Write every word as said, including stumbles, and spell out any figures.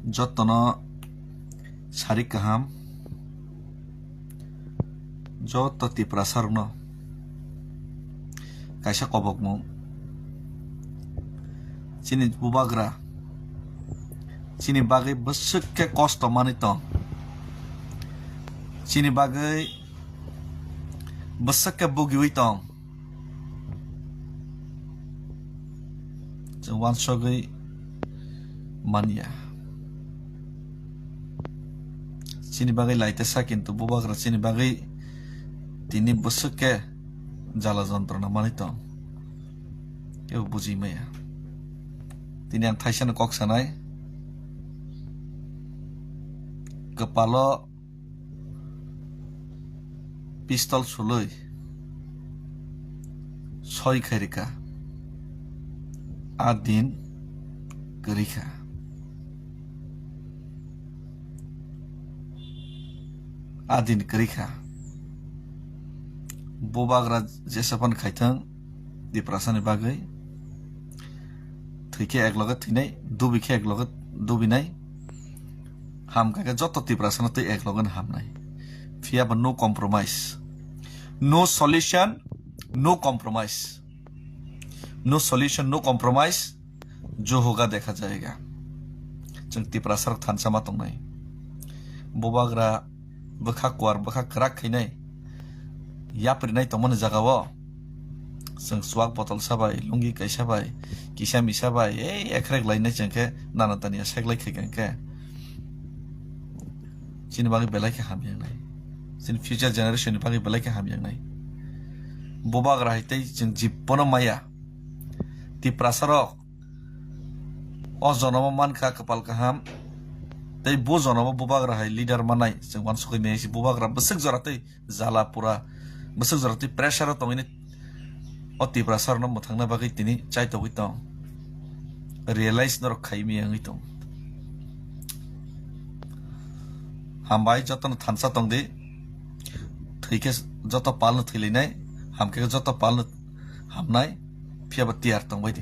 Jotono sari kaham, joto Tiprasarokno kaisa kobokmung. Chini bubagra chini bagwi bwswk khe kosto manwi tong, chini bagwi bwswk khe bugiwi tong. Chwng uansugwi manya. Chini bagwi laitesa, kintu bubagra chini bagwi tini bwswk khe jala jontrona manwi tong. Kebo buji maya. Tini ang thaisano kok sanai. Kwpalo pistol sulwi soi khairika. A din kwrwikha. A din kwrwikha. Bubagra jesapan khaithang Tiprasani bagwi. Thwi khe ek loge thwinai, dubi khe ek loge dubinai. Ham kha khe joto Tiprasano tei ek loge hamnai. Phiya ba no compromise. No solution, no compromise. No solution, no compromise. Jo hoga dekha jayega. Chwng Tiprasarok thansa ma tongnai. Bubagra bwkha kuar, bwkha kwrak khainai, yaprinai tongmani jagao chwng chuak botol sabai, lungi kaisa bai, kisa misa bai, ei ekrek lainai chwng khe nana tania seklai khaikha hwnkhe chini bagwi belai khe hamya wngnai, chini future generation ni bagwi belai khe hamya wngnai. Bubagra hai tei chwng jibbono maya. Tiprasarok o jonomo mankha kwpal kaham, tei bo jonomo bubagra hai leader manai chwng uansugwi maya se. Bubagra bwswk jora tei jala pura, bwswk jora tei pressure o tongwini o Tiprasarokno mwthangna bagwi tini chaitogwi tong, realize norok khai maya wngwi tong. Hambai jotono thansa tongdi, thwi khe joto palno thwilainai, ham khe joto palno hamnai, phiya ba tiyar tongbai di.